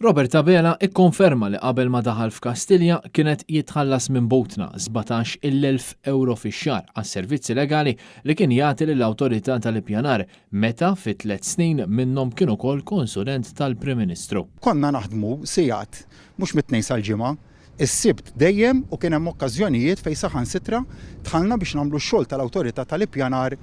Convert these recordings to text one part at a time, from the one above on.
Robert Abela ikkonferma li qabel ma daħal f'Kastilja kien qed jitħallas minn butna 17,000 ewro fix-xahar għas-servizzi legali li kien jagħti lill-Awtorità tal-Ippjanar meta fi tlett snin minnhom kien ukoll konsulent tal-Prim Ministru. Konna naħdmu sigħat, mhux mit-Tnejn sal-Ġimgħa, is-Sibt dejjem u kien hemm okkażjonijiet fejn saħansitra dħalna biex nagħmlu x-xogħol tal-Awtorità tal-Ippjanar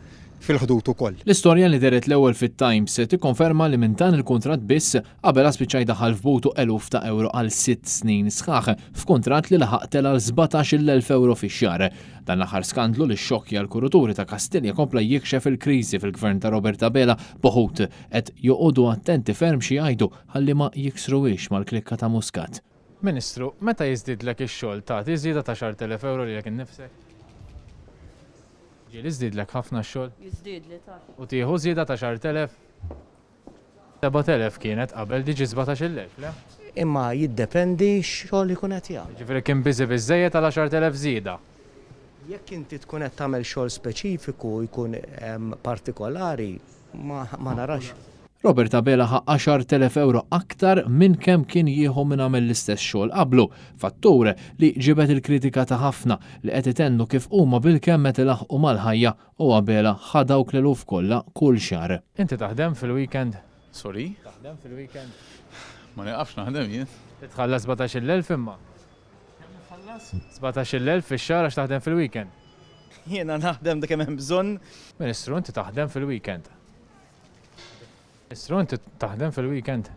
fil-Ħdud ukoll. L-istorja li dehret l-ewwel fit-Times tikkonferma li minn dan il-kuntratt biss, Abela spiċċa jdaħħal f'butu eluf ta' ewro għal sitt snin sħaħ, f'kuntratt li laħaq tela' għal 17,000 ewro fix-xahar. Dan l-aħħar skandlu li xxokkja l-kuruturi ta' Kastilja kompla jikxef il-kriżi fil-Gvern ta' Robert Abela b'uħud qed joqogħdu attenti ferm xi jgħidu ħalli ma jiksruhiex mal-klikka ta' Muscat. Ministru, meta jiżdiedlek ix-xogħol tagħti żieda ta' 10,000 ewro lilek innifsek? Ġieli żdiedlek ħafna x-xogħol? Jiżdiedli ta'. U tieħu żieda ta' 10,000? 7,000 kienet qabel, diġi 17,000, le? Imma jiddependi x'xogħol ikun qed jagħmel. Jiġifieri kien busy biżżejjed għal 10,000 żieda. Jekk inti tkun qed tagħmel xogħol speċifiku jkun partikolari ma narax. Robert Abela ħa 10,000 ewro aktar minn kemm kien jieħu min għamel l-istess xogħol qablu, fattur li ġibed il-kritika ta' ħafna li qed itennu kif huma bilkemm qed ilaħħqu mal-ħajja U Abela ħa dawk l-eluf kollha kull xahar. Inti taħdem fil-weekend? Sorry? Taħdem fil-weekend? Ma nieqafx naħdem jien. Titħallas 17,000 imma? Kemm nitħallas? 17,000 fix-xahar għax taħdem fil-weekend. Jiena naħdem dak kemm hemm bżonn. Ministru, inti taħdem fil-weekend? Ministru, inti taħdem fil-weekend?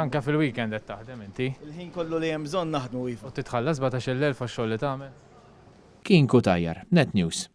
Anke fil-weekend qed taħdem inti? Il-ħin kollu li hemm bżonn naħdmu iva. U titħallas 17,000 għax-xogħol li tagħmel? Kien Cutajar, Net News.